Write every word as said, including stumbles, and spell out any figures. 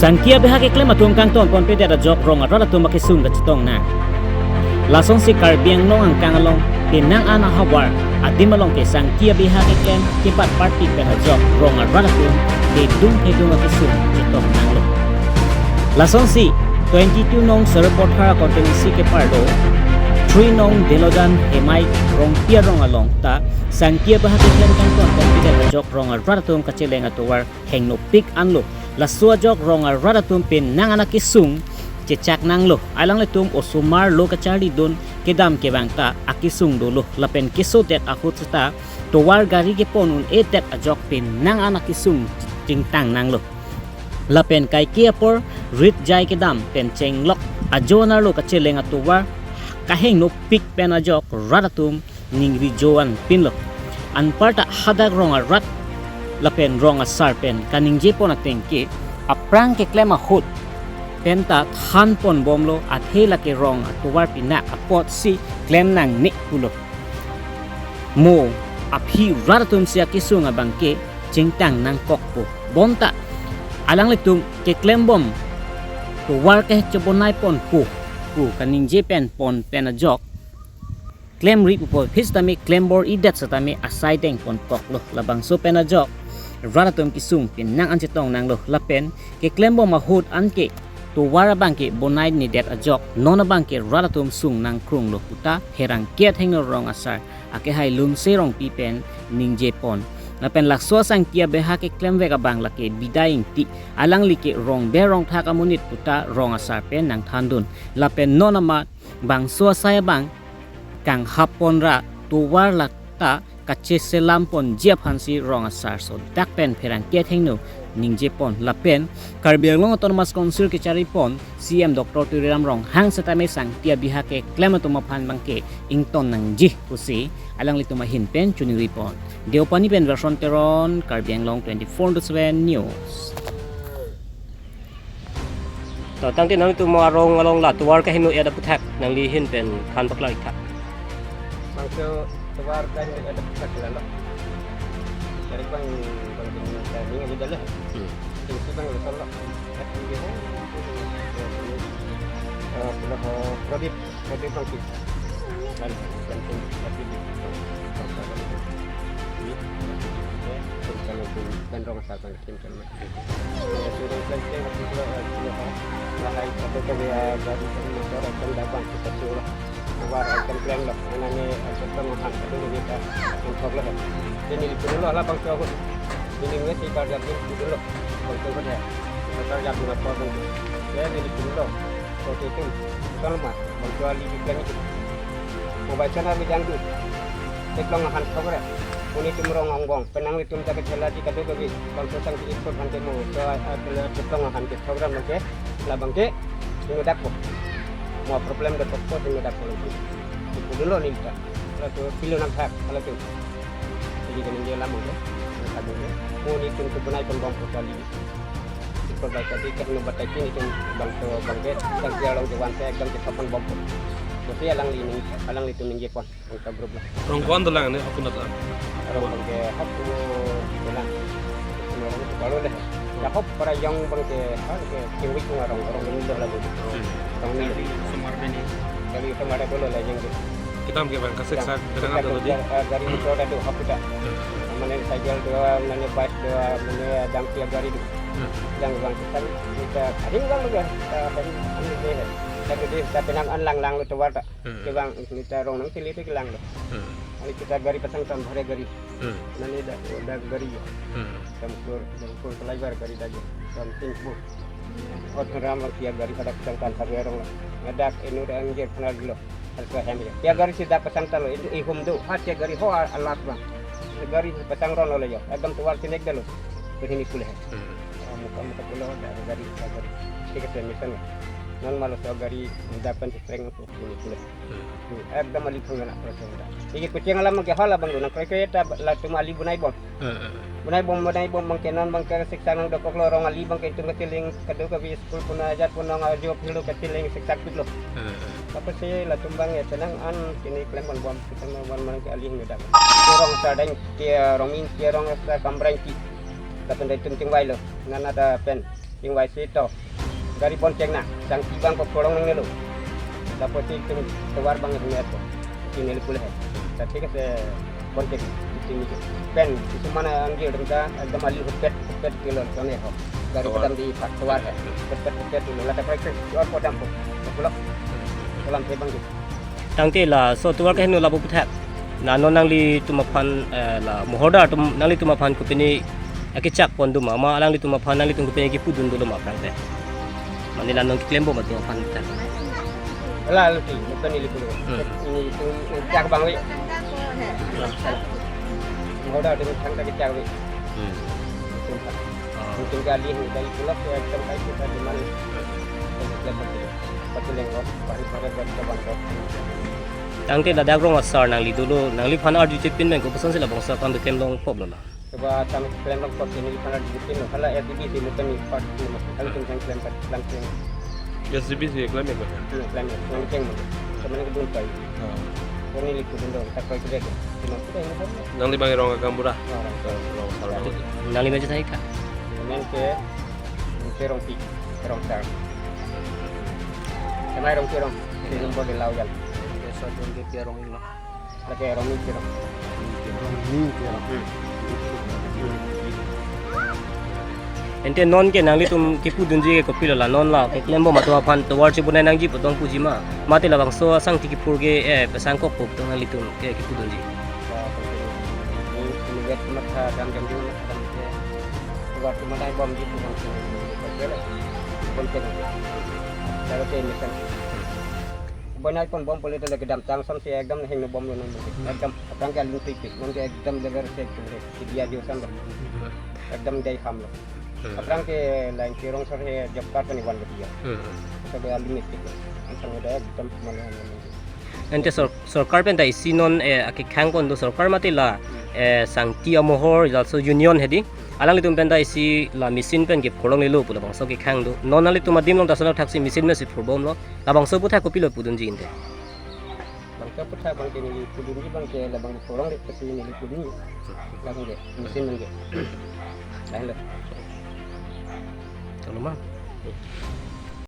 Sangti abeha keklem atum kangton ponpedet ajok rong arat atum akesung kachetong nang. Lasonsi Karbi Anglong angkang along penang an ahavar adim along ke sangti abeha keklem kebat parpik pen ajok rong arat atum thedung thedung akesung chetong nanglo. Lasonsi twenty-two nong Sarupathar constituency keparlo three nong Delojan Hemai Rongpi arong along ta sangti abeha keklem kangton ponpedet ajok rong arat atum kacheleng atovar hengnopik anlo. Laso ajok rong arat atum penang an akesung chechak nanglo. Alanglitum osomar lo kacharlidun kedam kevang ta akesung dolo. Lapen kesodet ahut seta tovar gari kepon un-edet ajok penang an akesung chingtang nanglo. Lapen kaike apor rit jai kedam pen chenglok ajo anerlo kacheleng atovar kahengnopik pen ajok rat atum ningri joan pinlo. Anparta hadak rong arat lapen rong asar pen kaningje pon ateng ke aphrang keklem ahut penta than pon bomlo, athe lake rong atovar pinak apotsi klem nangne pulo. Mo aphi rat atumsi akesung abangke chingtang nangkokpo. Bonta alanglitum keklem bom tovar ke chobonai ponpo pu kaningje pen pon pen ajok klemri pupo, aphi setame klem bor-idet setame asai deng ponkoklo. Labangso pen ajok rat atum kesung penang an chetong nanglo. Lapen keklem bom ahut anke tovar abangke bonai nedet ajok non abangke rat atum sung nangkrunglo puta pherangke athengno rong asar akehai Lunse Rongpi pen ningje pon. Lapen laso asangti abeha keklemvek abang lake Bidai Ingti, alangli ke rongber rongthak amonit puta rong asar pen nangthandun. Lapen non amat bangso asai abang kanghap pon ra tovar lata kacheselam ponji aphansi rong asar sodak pen pherangke athengno ningje pon. Lapen Karbi Anglong Autonomous Council kechari pon C M Doctor Tuliram Ronghang setame sangti abeha keklem atum aphan abangke ington nangji pusi alanglitum ahin pen choningri pon. Deopani pen Verson Teron, Karbi Anglong twenty-four into seven News. To, tangte nangtum arong along la tovar kaheno ya da puthak nangli ahin pen than paklang ikthak. Bangso tovar kaheno ya da puthak lalo. Dari bang bang bang bang aja dale. Hmm. Tingsi bang lo solo. Tapi dia, eh, pulo ho Pradip, Pradip Rongpi. Dan dan pun tapi di bangsa dan ini, eh, pun kalau pun dan rong asar bang. Sudah selesai waktu itu, eh, sudah, eh, lahai satu kali, eh, dari motor akan datang kita suruh keluar akan plan lah. Karena ini, eh, kita mau hantar dulu kita mentok lah. Jadi itu dulu lah bang cowok. Ini nggak sih kerja dulu bang cowok ya. Kerja dulu apa bang? Ya ini dulu. Oke itu. Kalau mah bang cowok di plan itu. Mobile channel di jangdu. Teklong ahan thok re. Monit atum rong angbong. Penang atum ta kechela di kado kave. Bangso sangti ikut hante mo. So, ah, ah, teklong ahan kethok ram ke. Labang ke. Sino dakpo. Mo problem do tokpo sino dakpo lagi. Itu dulu nih ta. Kalau tu pilo nang hak. Kalau tu. Jadi kan dia lama ke. Kalau tu. Monit atum tu benai pun bom kali. Ikut baca di kan batai kini atum bangso bangke. Sangti along jawan saya ekdom kita pun bom. Mesti alangli ni, alangli atum ningje pon. Angka grup lah. Rong ko-an dolang ne hapun ata? Rong bangke hapun dolang. Kalau deh. Ya hop para yang bangke hal ke kiwi ko rong rong ini dolang. Hmm. Rong ini. Dari semar ini. Dari semar dulu lah yang ke. Kita ke bang kasih sak dengan kita dulu di. Gari itu ada dua hop kita. Hmm. Mana cycle dua, mana bike dua, mana dangki gari dua. Hmm. Yang bang kita kita ada yang bang juga. Kita ini deh. Tapi dia kita tenang an lang lang lu tuar tak. Hmm. Ke bang, kita rong nang sili te kelang lo. Hmm. Ani kita gari pasang tan bhare gari. Hmm. Nani da, da gari ya. Hmm. Tam kur, tam kur driver gari da ya. Tam tin bu. Ot ram lang kia gari pada pasang tan bhare rong lo. Ngadak inu da anjir kenal lo. Harus hem ya. Kia gari sida pasang tan lo. Itu ihum do. Ha kia gari ho alas bang. Gari pasang ron lo ya. Agam tuar sinek da lo. Begini pule. Hmm. Muka muka pulo da gari da gari. Tiga sen misalnya. Non malu so gari dapat strength. Ini pula. Hmm. Hmm, ekdom ali phang anak pula sudah. Iki kucing alam ke hala bang dona. Koi koi ta latum ali bunai bom. Hmm, hmm. Bunai bom, bunai bom bang kenan bang ke siksa nang dokok lo rong ali bang ke itum ketiling kado ke bi school puna ajar puna ngajo pilo ketiling siksa pit lo. Hmm, hmm. Apa sih latum bang ya tenang an kini klem bom bom kita mau bom bang ke ali ngedak. Rong sadang ke rong in ke rong sa kambrang ki. Latum da itum tingwai lo. Nana da pen. King Y C to. Gari bon cheng nang. Sang si bang ko korong nangnelo. Lapusi tum tovar bang nangnepo. Isi neli pulo he. Ta thik ase, bon cheng. Isi neli. Pen, isi mana anggi dum ta, ekdom ali hupet, hupet kilo tone ho. Gari Tovar. Padam di pak tovar he. Hupet, hupet kilo. Lata prai prai, tovar padam po. Pulo. Salam thebang di. Tangte laso tovar keheno lapu puthak. Na non nanglitum aphan, eh, la mohordar atum nanglitum aphan kopine akechak pon doma, ma alanglitum aphan nanglitum kopine kipudun dolo ma aphrang te. Mane la non keklem bom atum aphan puthak. La lo ti, bukan neli pulo. Hmm. Nelitum chak bang ave. Mohordar atum thangta kechak ave. Hmm. Nelitum aphan. Ah. Nelitum kali hini dari pulo ke ekdom kai kita di mana. Pati lengkok, pari pari buat ke bangkok. Tangte ladak rong asar nangli dolo, nangliphan arju chepin pen kopusonsi labangso akam keklem longpo lo la. Coba kami keklem longpo si neliphan arju chepin lo, hala S B C mutan ni part ni, hala tum sang klem part, klem klem. S B C klem ya, Pak? Hmm, klem ya, klem klem mo. Sama ni kedun pai. Ah. Kami ni kedun dong, tak pai kedun. Cuma kita ini kan. Nangli bang rong agam pura? Rong. Rong asar bang. Nangli meja saya kak? Main ke, ke rong pi, ke rong sar. Sama rong pi rong, di nomor di lau jal. Biasa dong ke pi rong ilo. Lake rong ni pi rong. Rong ni pi rong. Hmm. Ante non ke nanglitum kipudunji ke kopilo la, non la keklem bom atum aphan tovar chebonai nangji pu tong puji ma, mate labangso asangti kiphur ke, eh, pesangkok po pu tong nanglitum ke kipudunji. Ini, ini lihat matha dam jam jam matha dam ke. Buat cuma naik bom gitu bang sini. Betul. Betul. Kalau saya ini kan. Banyak pun bom politik lagi dam tang sam si ekdom heng bom lo nang. Ekdom aphrang ke aling tipik, nang ke ekdom legar se tu. Dia jo sam. Ekdom dai ham lo. Hmm. Aphrang ke lain ke rong sar he job card kan iwan ke dia. Hmm. Sabe aling tipik. Antang udah ekdom mana. Ante sor-, sorkar pen ta isi non, eh, akekhang pon do sorkar mate la, eh, sangti amohor, laso union hedi. Alanglitum pen ta isi la machine pen ke phurlonglelo pu labangso kekhang do. Non nanglitum adim along ta sonok thaksi machine mesi phur bomlo. Labangso puthak kopilo pudunji ante. Bangso puthak bang ke neli pudunji bang ke labang phurlongle pasi neli pudunji. Labang ke machine bang ke. Lain lo. Tolong bang.